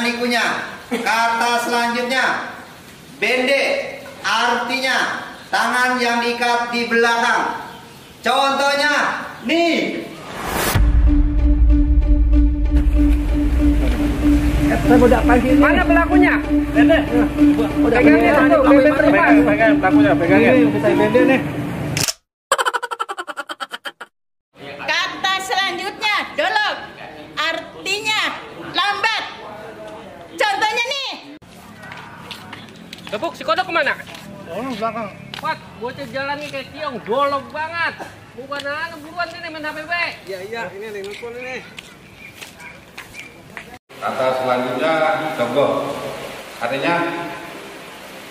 Jangan ikunya. Kata selanjutnya, bende, artinya tangan yang diikat di belakang. Contohnya, nih. Mana pelakunya? Bende. Pegangnya satu, pegang pelakunya, pegangnya. Saya bende nih. Kata selanjutnya, dolok. Artinya lambat. Contohnya nih. Tepuk, si kodok kemana? Oh, belakang. Wat, bocah jalannya kayak tiong, golok banget. Bukan buruan ini main HP. Iya, ini nih, nelfon ini. Kata selanjutnya jogo, artinya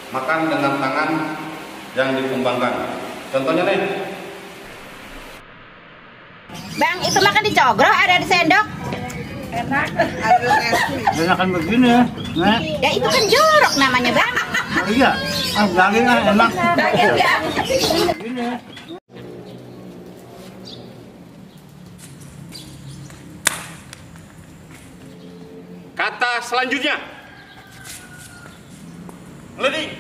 makan dengan tangan yang dikembangkan. Contohnya nih. Bang, itu makan di cogro, ada di sendok. Enak. Enakan begini ya. Nah. Ya itu kan jorok namanya, Bang. Iya. Dagingnya enak. Dagingnya. Begini ya. Kata selanjutnya, leading,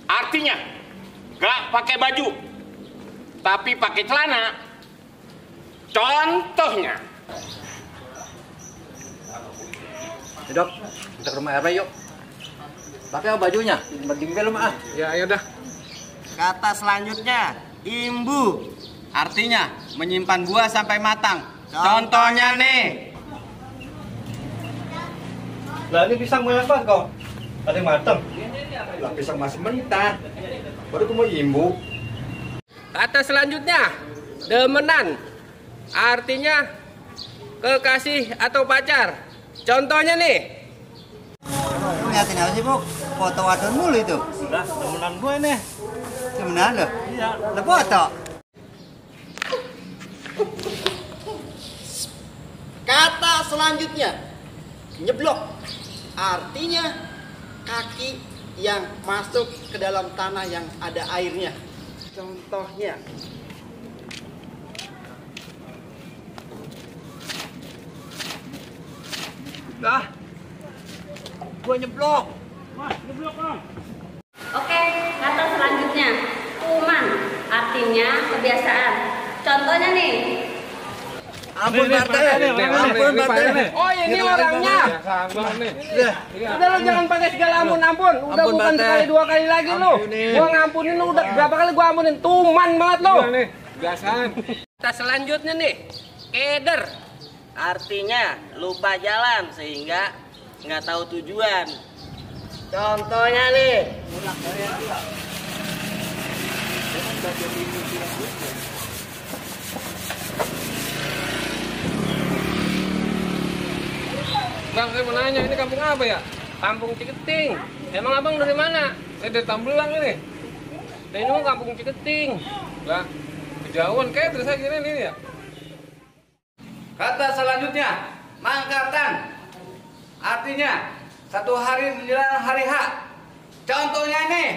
artinya gak pakai baju, tapi pakai celana. Contohnya, Dok, kita ke rumah RW yuk. Pakai bajunya, belum ah. Ya, ayo dah. Kata selanjutnya, imbu, artinya menyimpan buah sampai matang. Contohnya nih. Lah ini pisang banyak banget kok. Ada yang matang. Lah pisang masih mentah. Baru aku mau imbu. Kata selanjutnya, demenan. Artinya kekasih atau pacar. Contohnya nih. Lihatin apa sih, Bu? Foto wadon mulu itu. Lah, temenan gue nih. Sebenarnya lo? Iya. Lo foto. Kata selanjutnya, nyeblok. Artinya kaki yang masuk ke dalam tanah yang ada airnya. Contohnya, dah, gua nyeblok. Oke, kata selanjutnya, kuman, artinya kebiasaan. Contohnya nih. Ampun Pak ampun Pak. Oh, ini orangnya. Udah lo jangan pakai segala ampun. Udah bukan sekali dua kali lagi lo. Gua ngampunin lo udah berapa kali gua ampunin. Tuman banget lo. Biasaan. Kata selanjutnya nih, keder. Artinya lupa jalan sehingga nggak tahu tujuan. Contohnya nih. Bang, saya mau nanya, ini kampung apa ya? Kampung Ciketing. Emang abang dari mana? Saya dari Tambelang ini. Dan ini mah kampung Ciketing. Lah, kejauhan kayak terus saya kira ini ya. Kata selanjutnya, mangkatan. Artinya satu hari menjelang hari H. Contohnya nih.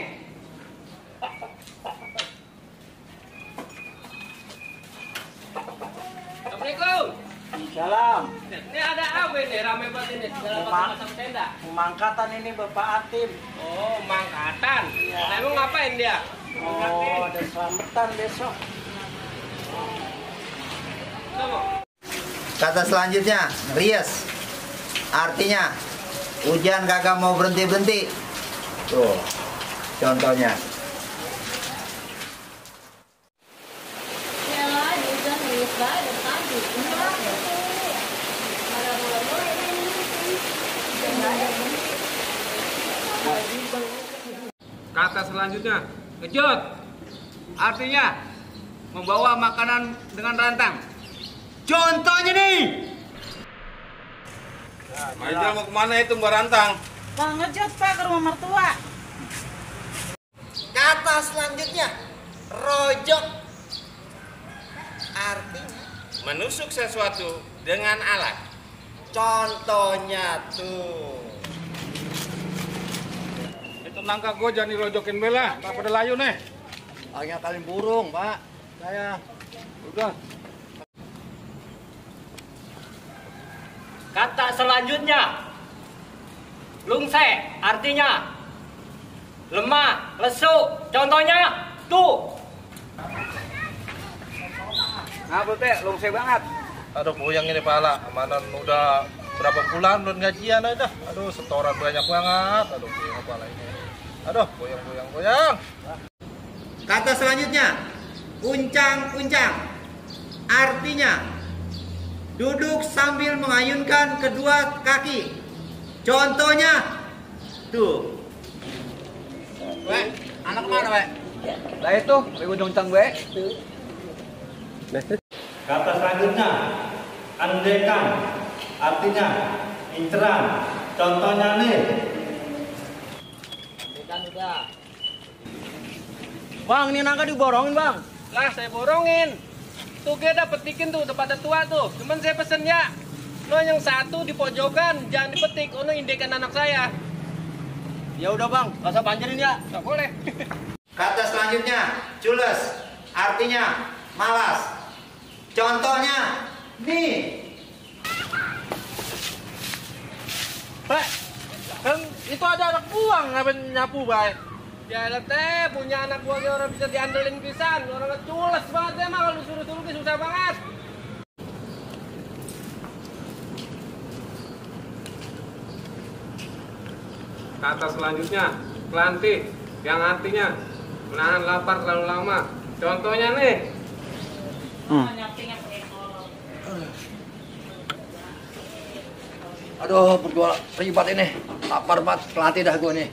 Assalamualaikum. Salam. Ini ada apa ini? Rame banget ini. Segala macam tenda. Mangkatan ini Bapak Atim. Oh, mangkatan. Nah, emang ngapain dia? Oh, ada selamatan besok. Kata selanjutnya, rias. Artinya hujan kagak mau berhenti-berhenti. Tuh, contohnya. kata selanjutnya, kejut, artinya membawa makanan dengan rantang. Contohnya nih. Majal mau kemana itu Mbak Rantang? Mau ngejot Pak ke rumah mertua. Kata selanjutnya, rojok. Artinya Menusuk sesuatu dengan alat. contohnya tuh. Itu nangka gue jangan dirojokin bela. Tak pada layu nih. Hanya kalian burung, Pak. Saya Udah. Kata selanjutnya, Lungse artinya lemah, lesu. Contohnya tuh. Ngapa teh? Lungse banget. Aduh, puyeng ini pala. Mana udah berapa bulan belum gajian aja. Aduh, setoran banyak banget. Aduh, puyeng kepala ini. Aduh, puyeng. Kata selanjutnya, uncang-uncang. Artinya, duduk sambil mengayunkan kedua kaki. Contohnya, tuh. Weh, anak mana, weh? Lah itu, weh uncang weh. Kata selanjutnya, andekan. Artinya, inceran. Contohnya nih. Andekan udah. Bang, ini nangka diborongin, Bang. Lah, saya borongin. Tuh kita petikin tuh, udah pada tua tuh. Cuman saya pesen ya, lo yang satu di pojokan, jangan dipetik. Lo indekan anak saya. Ya udah, Bang. Gak usah banjirin ya. Gak boleh. Kata selanjutnya, cules. Artinya, malas. Contohnya, nih. Pak, kan itu ada anak buang ngapain nyapu, Bay? Ya lah teh, punya anak buah orang bisa diandelin pisan. Orang ngecules banget deh mah, kalau disuruh-suruh susah banget. Kata selanjutnya, kelantik, yang artinya menahan lapar terlalu lama. Contohnya nih. Aduh, berdua ribet ini. Lapar banget, pelatih dah gue nih.